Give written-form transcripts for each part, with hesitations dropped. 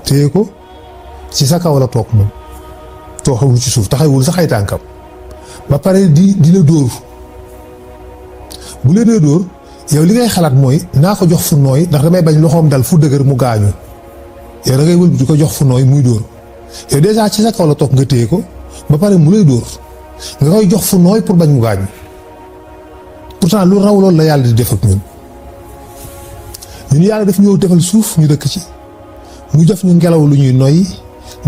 téye ko ci sa kaw la toog moom tooxawul ci suuf taxawul sax ay tànkam ba pare di la dóor bu leen dee dóor yow li ngay xalaat mooy naa ko jox fu nooy ndax damay bañ loxoom dal fu dëgër mu gaañu yow da ngay wëlbati ko jox fu nooy muy dóor yow déjà ci sa kaw la toog nga téye ko ba pare mu lay dóor nga koy jox fu nooy pour bañ mu gaañu pourtant lu raw loolu la yàlla di def ak ñun yàlla def ñëw defal suuf ñu dëkk ci mu jox ñu ngelaw lu ñuy noyyi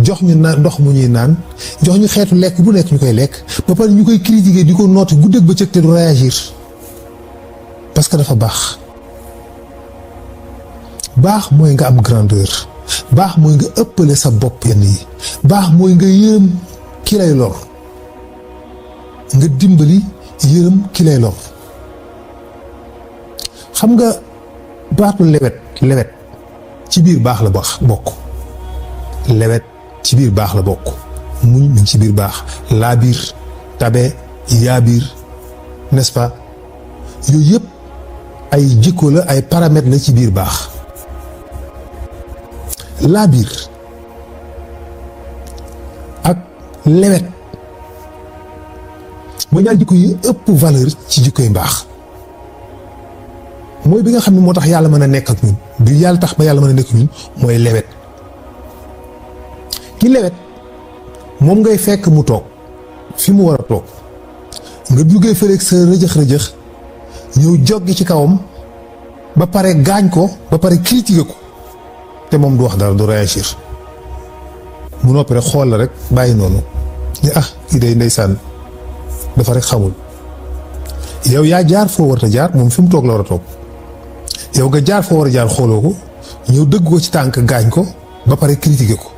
jox ñu ndox mu ñuy naan jox ñu xeetu lekk bu nekk ñu koy lekk ba pare ñu koy critiquer di ko nooti guddeeg bëccëg te du réagir parce que dafa baax mooy nga am grandeur baax mooy nga ëppale sa bopp yenn yi baax mooy nga yërëm ki lay lor nga dimbali yërëm ki lay lor xam nga baatu lewet ci biir baax la bokk lewet ci biir baax la bokk muñ mi ngi ci biir baax laa biir tabe yaa biir n'est-ce pas yooyu yëpp ay jikko la ay paramètres la ci biir baax laa biir ak lewet mooy ñaar jikko yi ëpp valeur ci jikkoy mbaax mooy bi nga xam ne moo tax yàlla mën a nekk ak ñun bi yàlla tax ba yàlla mën a nekk ak ñun mooy lewet ki lewet moom ngay fekk mu toog fi mu war a toog nga duggee fëleeg sa rëjëx ñëw joggi ci kawam ba pare gaañ ko ba pare critiquer ko te moom du wax dara du réagir mu noppi rek xool la rek bàyyi noonu ni kii day ndeysaan dafa rek xamul yow yaa jaar foo war a jaar moom fi mu toog la war a toog yow nga jaar foo war a jaar xooloo ko ñëw dëgg ko ci tànk gaañ ko ba pare critiquer ko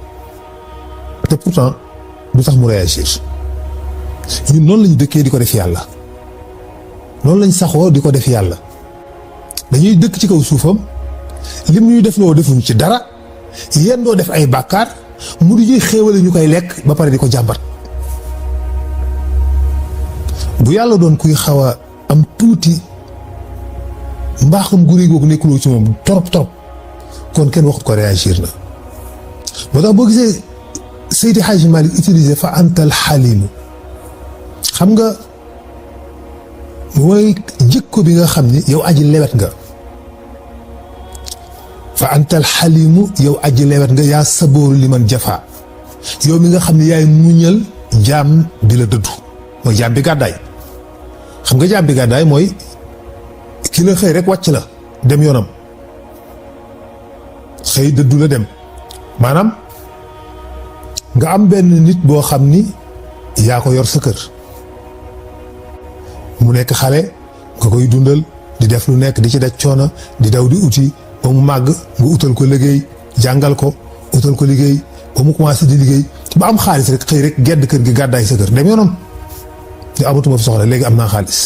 te pourtant du tax mu réagir ñun noonu lañu dëkkee di ko def yàlla noonu lañ saxoo di ko def yàlla dañuy dëkk ci kaw suufam lim ñuy def loo defuñu ci dara yéen doo def ay bàkkaar mu di ñuy xéewale ñu koy lekk ba pare di ko jàmbat bu yàlla doon kuy xaw a am tuuti mbaaxam guri googu nekkuloo ci moom trop kon kenn waxut ko réagir na moo tax boo gisee Seydi Hadji Malick utilisé fa antal xalimu xam nga mooy jikko bi nga xam ni yow aji lewet nga fa antal xalimu yow aji lewet nga yaa sabooru li man jafa yow mi nga xam ne yaay muñal jaam bi la dëddu mooy jaam bi gàddaay xam nga jaam bi gàddaay mooy ki la xëy rek wàcc la dem yoonam xëy dëddu la dem maanaam nga am benn nit boo xam ni yaa ko yor sa kër mu nekk xale nga koy dundal di def lu nekk di ci daj coono di daw di uti ba mu màgg nga utal ko liggéey jàngal ko utal ko liggéey ba mu commencé di liggéey ba am xaalis rek xëy rek gedd kër gi gàddaay sa kër dem yoonam te amatuma fi soxla léegi am naa xaalis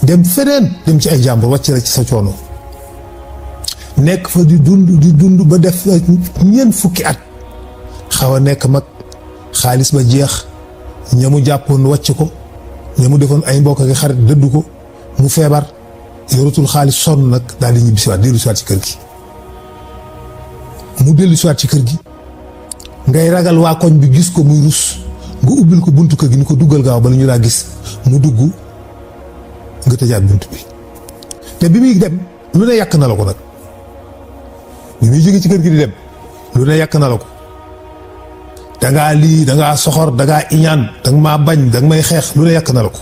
dem feneen dem ci ay jàmbur wàcc rek ci sa coono nekk fa di dund ba def ñeent fukki at xaw a nekk mag xaalis ba jeex ñamu jàppoon wàcc ko ñamu defoon ay mbokk ak xarit dëddu ko mu feebar yoratul xaalis sonn nag daal di ñibbisiwaat dellu siwaat ci kër gi mu dellu siwaat ci kër gi ngay ragal waa koñ bi gis ko muy rus nga ubbil ko buntu kër gi ni ko duggal gaaw bala ñu laa gis mu dugg nga tëjaat bunt bi te bi muy dem lu ne yàq na la ko nag bi muy jóge ci kër gi di dem lu ne yàq na la ko dangaa lii dangaa soxor dangaa iñaan danga maa bañ danga may xeex lu ne yàq na la ko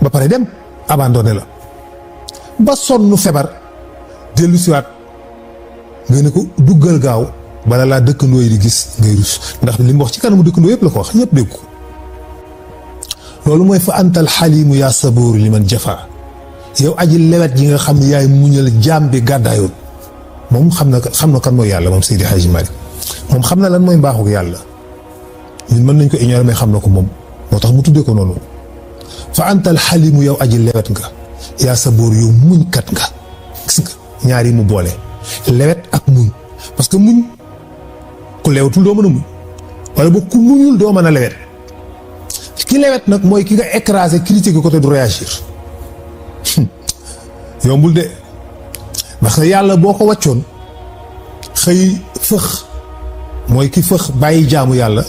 ba pare dem abandonné la ba sonn feebar dellu siwaat nga ne ko duggal gaaw bala laa dëkkandoo yi di gis ngay rus ndax li mu wax ci kanamu dëkkandoo yëpp la ko wax ñëpp dégg ko loolu mooy fa antal xalimu yaa sabooru li man jafa yow aji lewet yi nga xam ne yaay muñal jaam bi gàddaayoon moom xam na kan mooy yàlla moom Seydi Hadji Malick moom xam na lan mooy mbaaxu yàlla ñun mën nañ ko ignorer mais xam na ko moom moo tax mu tuddee ko noonu fa antal xalimu yow aji lewet nga yaa sabooru yow muñkat nga gis nga ñaar yi mu boole lewet ak muñ parce que muñ ku lewetul doo mën a muñ wala boog ku muñul doo mën a lewet ki lewet nag mooy ki nga écrasé critiqué ko te du réagir yombul de parce que yàlla boo ko wàccoon xëy fëx mooy ki fëx bàyyi jaamu yàlla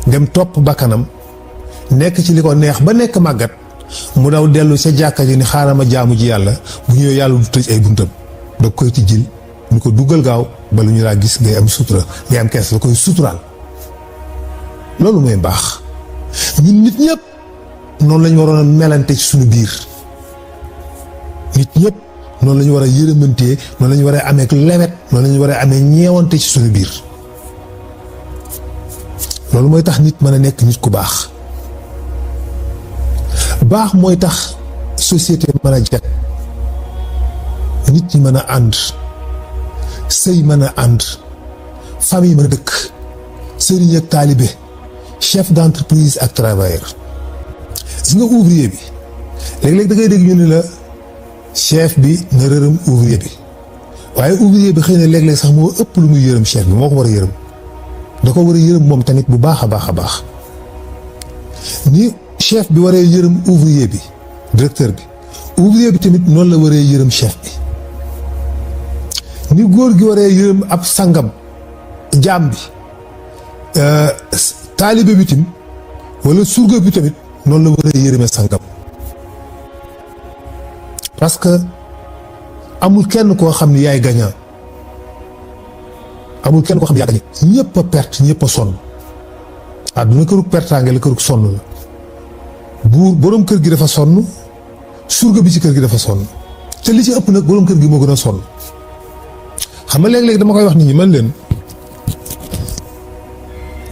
dem topp bakkanam nekk ci li ko neex ba nekk màggat mu daw dellu sa jàkka ji ni xaaral ma jaamu ji yàlla bu ñëwee yàlla du tëj ay buntam da koy tijjil ñu ko duggal gaaw ba lu ñu laa gis ngay am sutura ngay am kees la koy suturaal loolu mooy baax ñun nit ñëpp noonu lañu waroon a melante ci suñu biir nit ñëpp noonu la ñu war a yërëmantee noonu la ñu war a amee lewet noonu la ñu war a amee ñeewante ci suñu biir loolu mooy tax nit mën a nekk nit ku baax baax mooy tax société mën a jag nit ñi mën a ànd sëy mën a ànd famille mën a dëkk sëriñ ak taalibe chef d'entreprise ak travailleur gis nga ouvrier bi léeg-léeg da ngay dégg ñu ne la chef bi na rërëm ouvrier bi waaye ouvrier bi xëy na léeg-léeg sax moo ëpp lu muy yërëm chef bi moo ko war a yërëm da ko war a yërëm moom tamit bu baax a baax a baax ni chef bi waree yërëm ouvrier bi directeur bi ouvrier bi tamit noonu la waree yërëm chef bi ni góor gi waree yërëm ab sangam jaam bi taalibe bi tim wala surga bi tamit noonu la waree yërëme sangam parce que amul kenn koo xam ni yaay gagnant amul kenn koo xam ne yaay gagnant ñëpp a perte ñëpp a sonn àdduna kërug pertaange la kërug sonn la buur boroom kër gi dafa sonn surga bi ci kër gi dafa sonn te li ci ëpp nag boroom kër gi moo gën a sonn xam nga léeg-léeg dama koy wax nit ñi man leen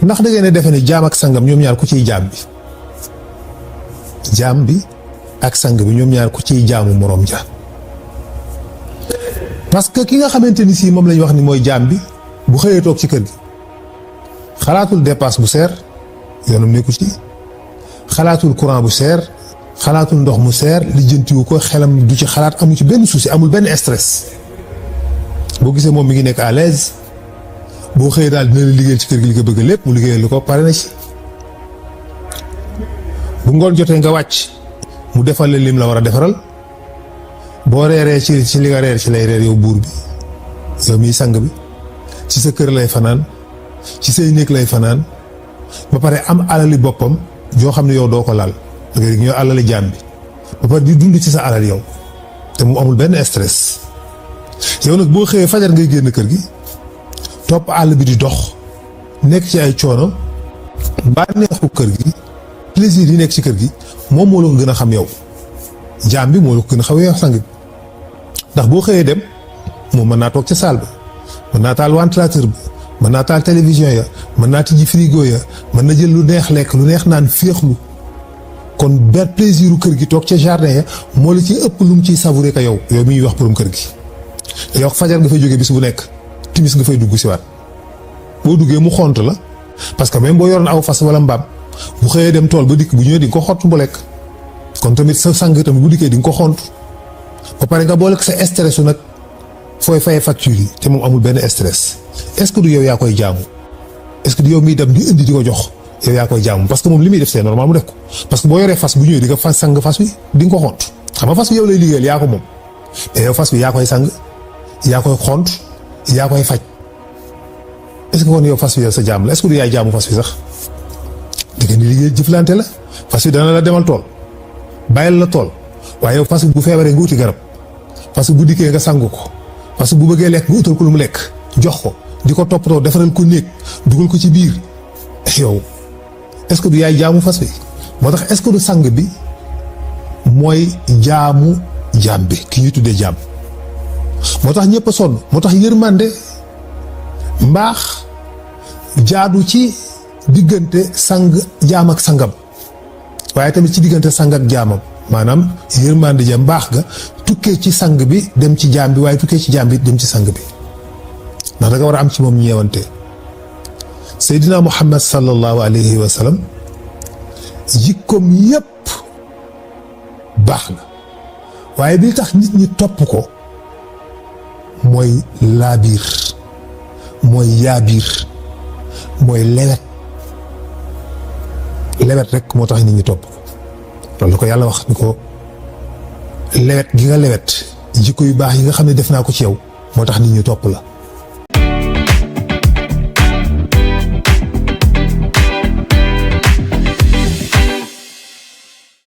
ndax da ngeen a defe ne jaam ak sangam ñoom ñaar ku ciy jaam bi jaam bi ak sang bi ñoom ñaar ku ciy jaamu moroom ja parce que ki nga xamante ni si moom lañu wax ni mooy jaam bi bu xëyee toog ci kër gi xalaatul dépasse bu seer yoonam nekku ci xalaatul courant bu seer xalaatul ndox mu seer lijjantiwu ko xelam du ci xalaat amu ci benn souci amul benn stress boo gisee moom mi ngi nekk à l'aise boo xëyee daal dina la liggéeyal ci kër gi li nga bëgg lépp mu liggéeyal lu ko pare na ci bu ngoon jotee nga wàcc mu defal la lim la war a defaral boo reeree ci li nga reer ci lay reer yow buur bi yow miy sang bi ci sa kër lay fanaan ci say néeg lay fanaan ba pare am alali boppam joo xam ne yow doo ko laal da ngay ñëw alali jaam bi ba pare di dund ci sa alal yow te mu amul benn stress yow nag boo xëyee fajar ngay génn kër gi topp àll bi di dox nekk ci ay coono bànneexu kër gi plaisir yi nekk ci kër gi moom moo la ko gën a xam yow jaam bi moo la ko gën a xaw yow sang bi ndax boo xëyee dem moom mën naa toog ca salle ba mën naa taal ventilateur bi mën naa taal télévision ya mën naa tijji frigo ya mën na jël lu neex lekk lu neex naan féexlu kon benn plaisiru kër gi toog ca jardin ya moo la ci ëpp lu mu ciy savourer ka yow mi ñuy wax borom kër gi yow fajar nga fay jógee bis bu nekk timis nga fay dugg si waat boo duggee mu xont la parce que même boo yoroon aw fas wala mbaam bu xëyee dem tool ba dikk bu ñëwee di nga ko xont bu lekk kon tamit sa sang tamit bu dikkee di nga ko xont ba pare nga boole sa stress su nag fooy fay facture yi te moom amul benn stress est-ce que du yow yaa koy jaamu est-ce que du yow miy dem di indi di ko jox yow yaa koy jaamu parce que moom li muy def c'est normal mu def ko parce que boo yoree fas bu ñëwee di nga fas sang fas wi di nga ko xont xam nga fas wi yow lay liggéeyal yaa ko moom mais yow fas wi yaa koy sang yaa koy xont yaa koy faj est-ce que kon yow fas wi yow sa jaam la est-ce que du yaay jaamu fas wi sax da ngeen di liggéey jëflante la fas wi dana la demal tool bàyyil la tool waaye yow fas wi bu feebaree nga uti garab fas wi bu dikkee nga sangu ko fas wi bu bëggee lekk nga utal ko lu mu lekk jox ko di ko toppatoo defaral ko néeg dugal ko ci biir yow est-ce que du yaay jaamu fas wi moo tax est-ce que du sang bi mooy jaamu jaam bi ki ñuy tuddee jaam moo tax ñëpp a sonn moo tax yërmande mbaax jaadu ci diggante sang jaam ak sangam waaye tamit ci diggante sang ak jaamam maanaam yërmande ja mbaax ga tukkee ci sang bi dem ci jaam bi waaye tukkee ci jaam bi dem ci sang bi ndax da nga war a am ci moom ñeewante Seydina Muhammad sallallahu alayhi wa sallam jikkoom yépp baax na waaye bi tax nit ñi topp ko mooy laabiir mooy yaabiir mooy lewet rek moo tax nit ñi topp ko loolu la ko yàlla wax ni ko lewet gi nga lewet jikko yu baax yi nga xam ne def naa ko ci yow moo tax nit ñi topp la